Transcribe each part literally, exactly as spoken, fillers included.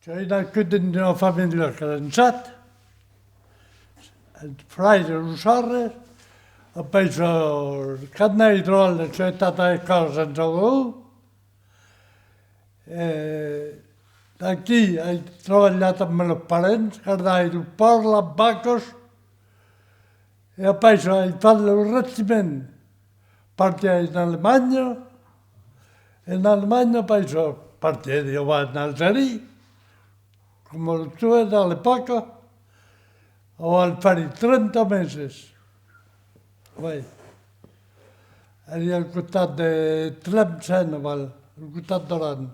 Soi nascut dins una familha que l'an sat, el fraire e lo sarre, apèi, quand èri dròlle, soi estat a l'escòla Sant Salvador, e d'aquí ai trabalhat amb los parents, gardai lo pòrc, las vacas, e apèi ai fat lo regiment, parti en Alemanha, en Alemanha apèi parti en Algeria, coma lo tuèt a l'epòca, aval fèri trenta meses. Oui. Èri al costat de Tlemcen, aval, al costat d'Oran.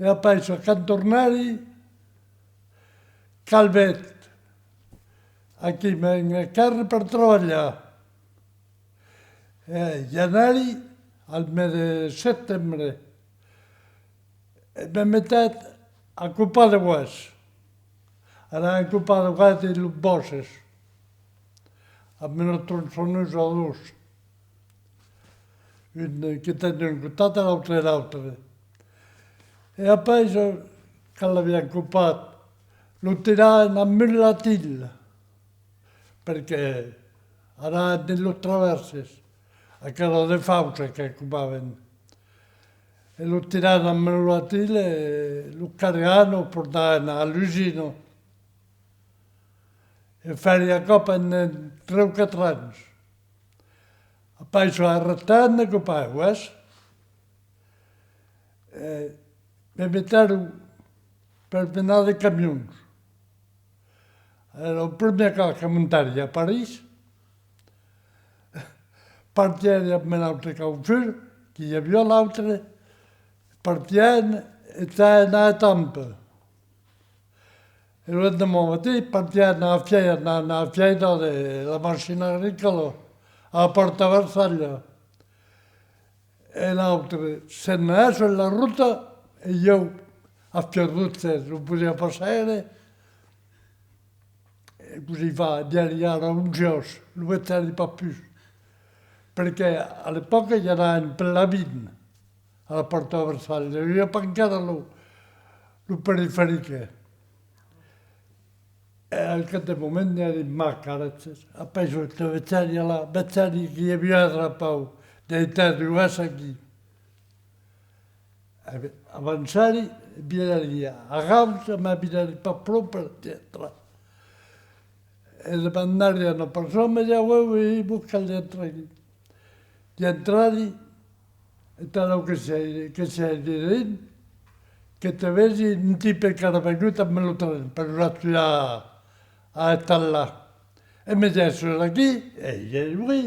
E apèi, quand tornèri, Calvet, aquí me venguèt cèrre per trabalhar. E i anèri al mes de setembre. E me metèt a copar de boès. Anàvem copar de boès dins los bòsces, amb una tronçoneuse a dos, un que teniá un costat e l'autre de l'autre. E apèi, quand l'aviam copat, lo tiràvem amb un latil, perque anàvem dins los travèrses, aquelas de fauça que copàvem, e lo tiràvem amb lo latil e lo carregàvem, lo portàvem a l'usina. E fèri aquò pendent tres o quatre ans. Apèi arrestèri de copar, ves? E me metèri per menar de camions. Èra lo primièr còp que montèri a París. Partièri amb un autre coiffeur, que i aviá l'autre, partièm e anàvem a Etampes. E lo lendeman matin partièm a la fièira, a la fièira de la machina agricòla, a la Pòrta Versalha. E l'autre se n'anèt sus la rota e ieu, afiardut, lo podiá pas saire. E cossí fa, diguèri, ara, un jòs, lo vegèri pas pus. Perque a l'epòca i anàvem per la vint a la Pòrta Versalha, i aviá pas encara lo, lo periferic. E al cap de moment, diguèri: «Mac, ara, apèi te vegèri a la, vegèri que i aviá drapau de tèrra, aquí.» E ben, avancèri, e virèri a gaucha, mas virèri pas pro per dintra. E demandèri a una persona, me diguèt: «Oui, oui, vos cal dintrar aquí.» Dintrèri, e talèu que sièri, que sièri dins, que te vesi un tipe qu'èra vengut amb lo tren per nos ajudar a estar là. E me diguèt: «Sos aquí?» E diguèri: «Oui.»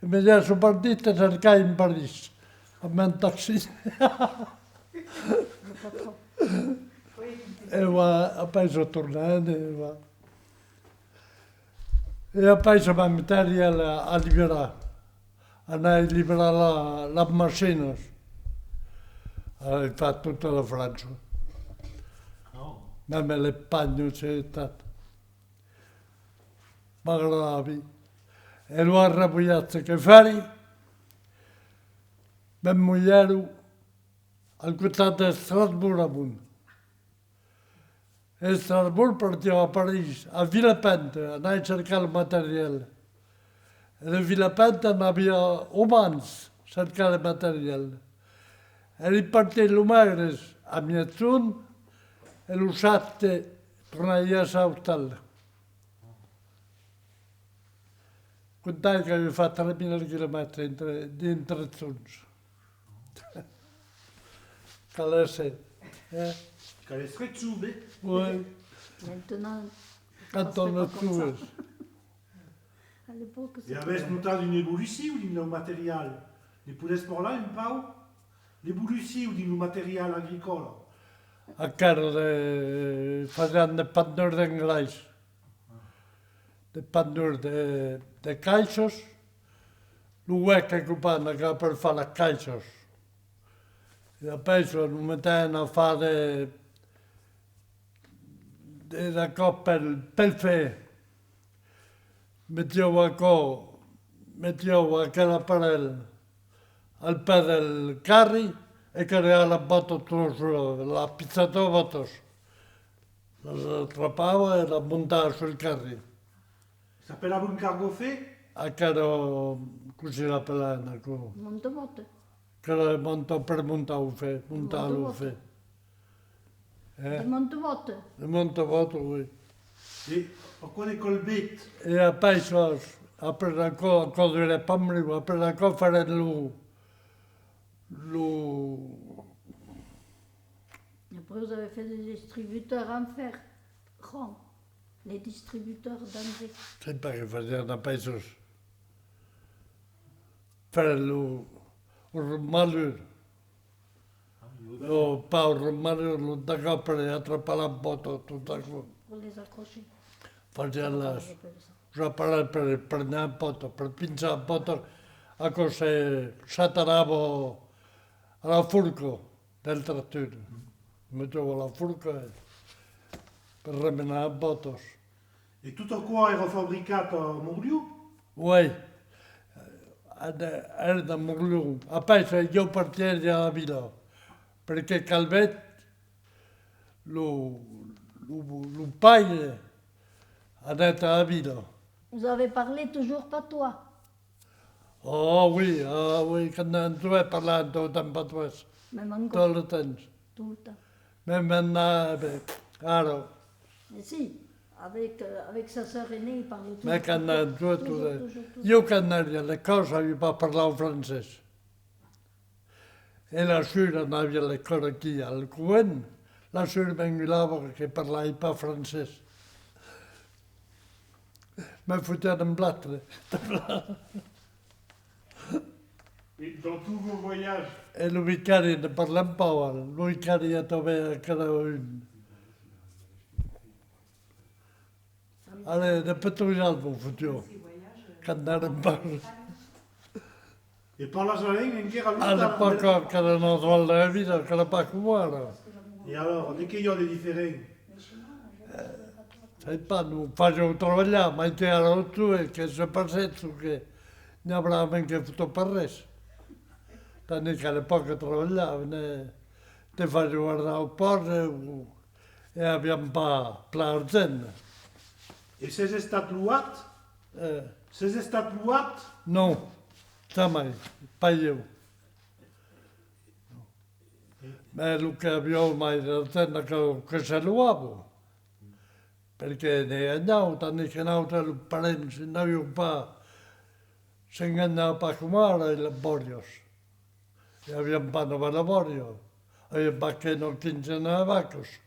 E me diguèt: «Son partit te cercar en París, amb un taxi.» E va, apèi tornèm, e va. E apèi se va metèri a, a liberar, anai liberar la, las machinas. Ai fach tota la França. Mème l'Espanha, soi estat. M'agradavi. E lo arrebolhatge que fèri, m'envoièron al costat d'Estrasborg amont. Estrasborg partiá a París, a Villepinte, anai cercar lo material. E de Villepinte anavi a Omans cercar lo material. Èri partit lo mèrcres a miègjorn e lo sabte tornavi a l'ostal. Comptai qu'aviá fach tres mila quilomètres entre, dintre de sons. Cal èsser, eh? Cal èsser jove. Oui. Maintenant, quand on est jove. À l'époque, e avètz notat una evolucion dins lo material? Ne podètz parlar un pauc? L'evolucion dins lo material agricòla? Aquò de, fasián de pandurs d'engrais, de pandurs de, de caissas, lo uèch que copavan aquò per far las caissas. E apèi se lo metèvan a far de, de, d'aquò pel, pel fer. Metián aquò, metián aquel aparelh al pè del carri, E que era las bòtas, totas las pichatas bòtas. Las atrapava e las montava sul carri. S'apelava un cargofet? Aquera, cossí l'apelavan, aquò? Montabòta. Qu'èra de monta, per montar lo fe, montar lo fe. Eh? De montabòta. De montabòta, oui. E aquò de colbet. E après, après aquò, aquò durèt pas briu, après aquò farèt lo, lo... Après, vous avez fait des distributeurs en fer, rond, les distributeurs d'engrais. Sai pas que fasián après. Faire lo, lo malur. Lo, pas lo malur, lo, d'accord, per atrapar las bòtas, tot aquò. Pour les accrocher. Fasián las, los aparelhs per, per las bòtas, per pinchar las bòtas, aquò se, s'atarava a la forca del tractor. Metián la forca e per remenar las bòtas. E tot aquò èra fabricat a Morlhon? Oui. Èra de Morlhon. Après, ieu partièri a la vila, perque calbèt lo, lo, lo paire anèt a la vila. Vous avez parlé toujours patois? Oh oui, ah oui, quand anam joves parlàvem tot en patoès. Même encore. Tot lo temps. Tout le temps. Même maintenant, eh ben, ara. Mais si, avec, euh, avec sa sœur aînée, il parle toujours. Mais quand anam joves, toujours, toujours, toujours. Ieu, quand anèri a l'escòla, sabi pas parlar lo francés. E la sura, anavi a l'escòla aquí, al convent, la sura m'enguilava que parlavi pas francés. Me fotián un platre. Et dans tous vos voyages? E lo vicari ne parlèm pas, lo vicari aviá tanben aquela un. Allez, de Petrovial, vos fotió. Quand anàrem pas. E parlas la lenga enquèra? A l'epòca, qu'èra una dròlla de vida, qu'èra pas coma ara. E alors, de qué i a de diferent? Eh, sai pas, nos fasián trabalhar, mai que ara, tu, e que se passèt, çò que n'i a bravament que foton pas res. Tandis qu'a l'epòca trabalhavan, e te fasián guardar lo pòrc, e, o E aviam pas plan argent. E sès estat loat? Eh. Sès estat loat? Non, jamai, pas ieu. Mès lo que aviá mai d'argent que, que se loava, perque ne ganhava, tandis que nautres, los parents, n'avián pas, se'n ganhava pas coma ara, las bòrias. E aviam pas una bèla bòria, aviam pas que una quinzena de vacas.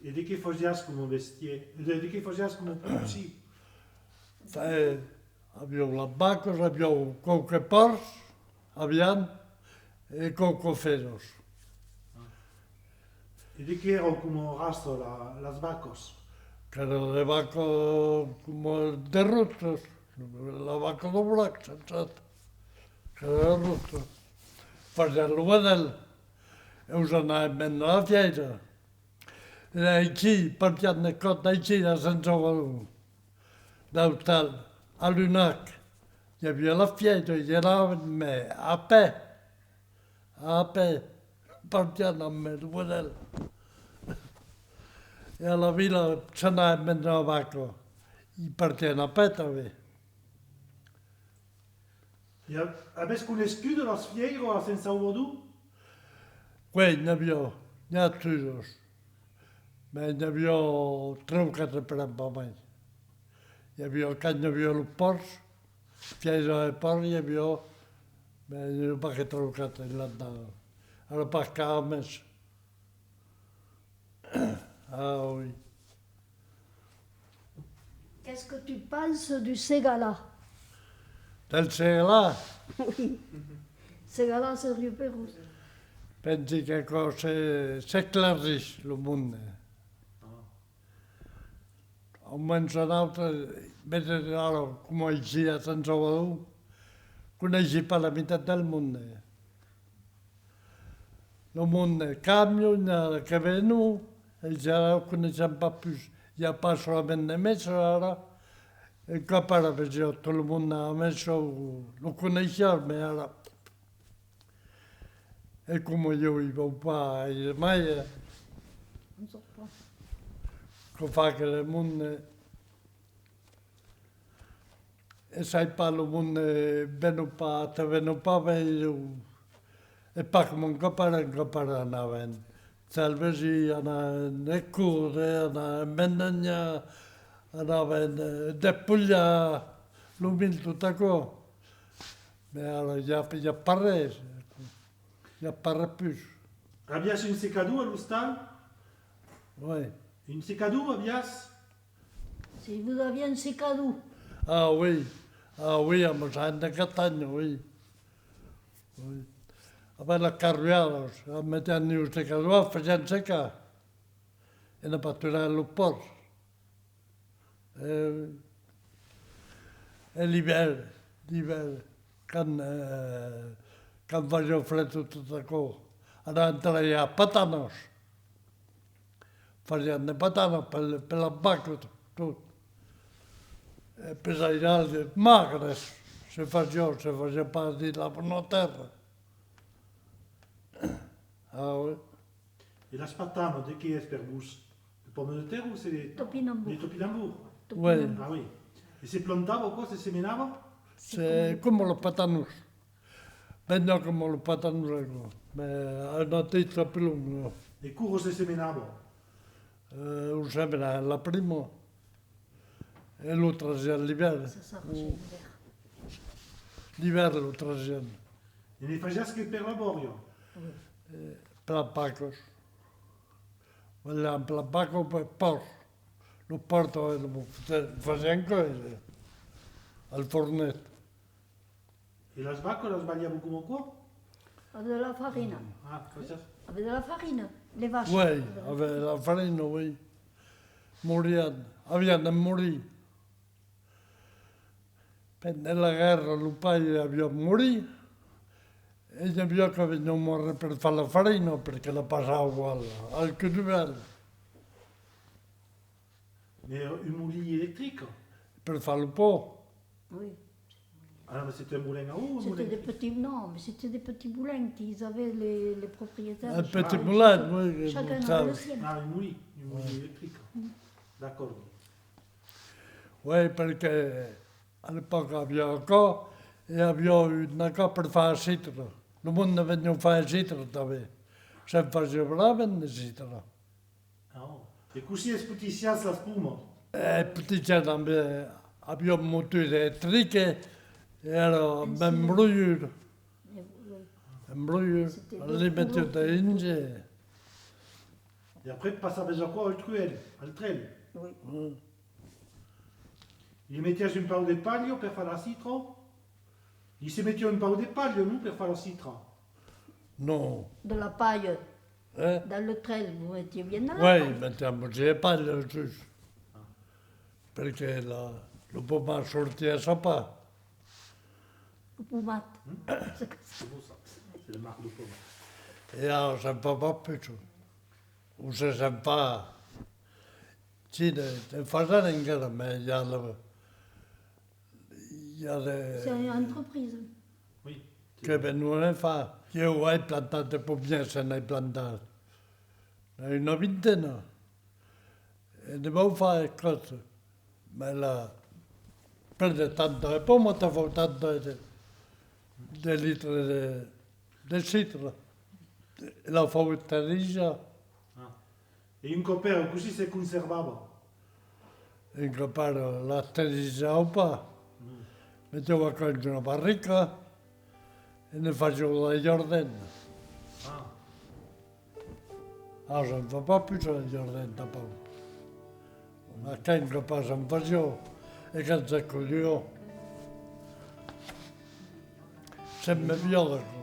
E de qué fasiás coma bestièr? De, de qué fasiás coma porcin? E aviam las vacas, aviam quauques pòrcs, aviam, e quauques fedas. E de qué èra coma raça, la, las vacas? Qu'èra de vacas coma de rostas, la vaca de Brac, sensat, qu'èra de rostas. Fasián lo vedèl, e los anàvem vendre a la fièira. E d'aicí, partián de còp d'aicí, de Sant Salvador, d'Autal, a Lunac, i aviá la fièira, i anàvem, mès a pè. A pè, partián amb lo vedèl. E a la vila s'anàvem vendre la vaca, i partián a pè tanben. E a-, avètz conescudas las fièiras a Sant Salvador? Uèi, n'i aviá, n'i a totas. Mès n'i aviá tres o quatre, per an, pas mai. I aviá, quand i aviá los pòrcs, fièira de pòrc i aviá, mès n'i aviá pas que tres o quatre en l'annada. Ara pas cap mès. Ah oui. Qu'est-ce que tu penses du Ségala? Del Ségala? Oui. Ségala, c'est Riuperós. Pensi qu'aquò se, s'esclarís, lo monde. Almens a nautres, mès ara, coma aicí a Sant Salvador, coneissi pas la mitat del monde. Lo monde cambia, n'i a que venon, e ja lo coneisson pas pus. I a pas solament de messa ara, un còp ara vesiá tot lo monde a la messa, lo, lo coneissián, mès ara, E coma ieu i vau pas aire mai, eh, que fa que le monde, e sai pas, lo monde veno pas, te veno pas veire, e pas coma un copèr, un copèr anaven. Cèlvesi, anaven escórrer, anaven vendanhar, anaven, eh, despolhar lo milh, tot aquò. Mès ara i a, i a pas res, i a pas res pus. Aviás un secador a l'ostal? Oui. Un secador aviás? Si vous aviez un secador. Ah oui, ah oui, amb sa henda castanha, oui. Oui. Avec las carruadas, metián un secador, fasián secar. E ne pasturavan los pòrcs. E, e l'ivèrn, l'ivèrn, quand, eh, quand fasiá fred, tot aquò, anavan talhar patanas. Fasián de patanas per, per las vacas, tot. E per airar de magres, se fasiá, se fasiá pas dins la bona tèrra. Ah, oui. E las patanas, de qué es per vos? De pommes de terre o se de... Topinambour. De topinambour? Topinambour. Ah oui. E se plantava aquò, se semenava? Se, coma los patanos. Veniá coma los patanos, aquò. Mès a una tèita pus longa. E quora se semenava? Eh, o semenava la prima. E lo trasián l'ivèrn. Ça, ça, l'ivèrn. L'ivèrn lo trasián. E ne fasiás que per la bòria? Oui. Eh, per las vacas. Balhavan per las vacas o per pòrcs. Los pòrcs tanben lo fasián còire al fornet. E las vacas las balhavan coma aquò? Avec de la farina. Ah, fasiás... Avec de la farine, les vaches. Oui, avec la farina, oui. Morián, avián de morir. Pendent la guèrra, lo paire aviá morir, e i aviá que veniá mòrre per far la farina, perque la passava al, al cruèl. Mais un moulin électrique? Per far lo pan. Oui. Ah non, mais c'était un moulin à eau, un moulin... C'était des petits, non, mais c'était des petits moulins qu'ils avaient, les, les propriétaires. Un petit moulin, oui. Chacun avait le sien. Ah, un moulin, un moulin électrique. D'accord. Oui, perque a l'epòca aviá aquò, e aviá un aquò per far cidre. Lo monde veniá far cidre tanben. Se'n fasiá bravament de cidre. Ah. E cossí espotissiás las pomas? Espotissiás tanben, aviá un motor electric, e èra amb un broieur. Un broieur, li metiá dins. E après passavas aquò al cruèl, al trèl? Oui. Li metiás un pauc de palha per far la cidra? Li se metiá un pauc de palha, non, per far la cidra? Non. De la paille. Eh? Dans le trèl, vous mettiez bien de la paille. Oui, metiam aussi de palha sus. Perque la, lo pomat sortiá a sa part. Lo pomat. C'est bon, ça. C'est la marque de pomme. E ara se'n fa pas pus. O se se'n fa. Si, ne, ne fasèm encara, mès i a la, i a de... C'est une entreprise. Oui. Que venon ne far. Ieu ai plantat de pomièrs, se n'ai plantat. N'ai una vintena. E ne vau far escòta. Mès la, per de tanta de poma, te fau tanta de, de litres de, de cidre. E la fau esterilizar. Ah. E un còp èra, cossí se conservava? Un còp èra, l'esterilizava pas. Metiá aquò dins una barrica e ne fasiá de jardin. Ah. Ara se'n fa pas pus de jardin tanpauc. Aquel còp se'n fasiá, e quand se colhiá, se'n beviá d'aquò.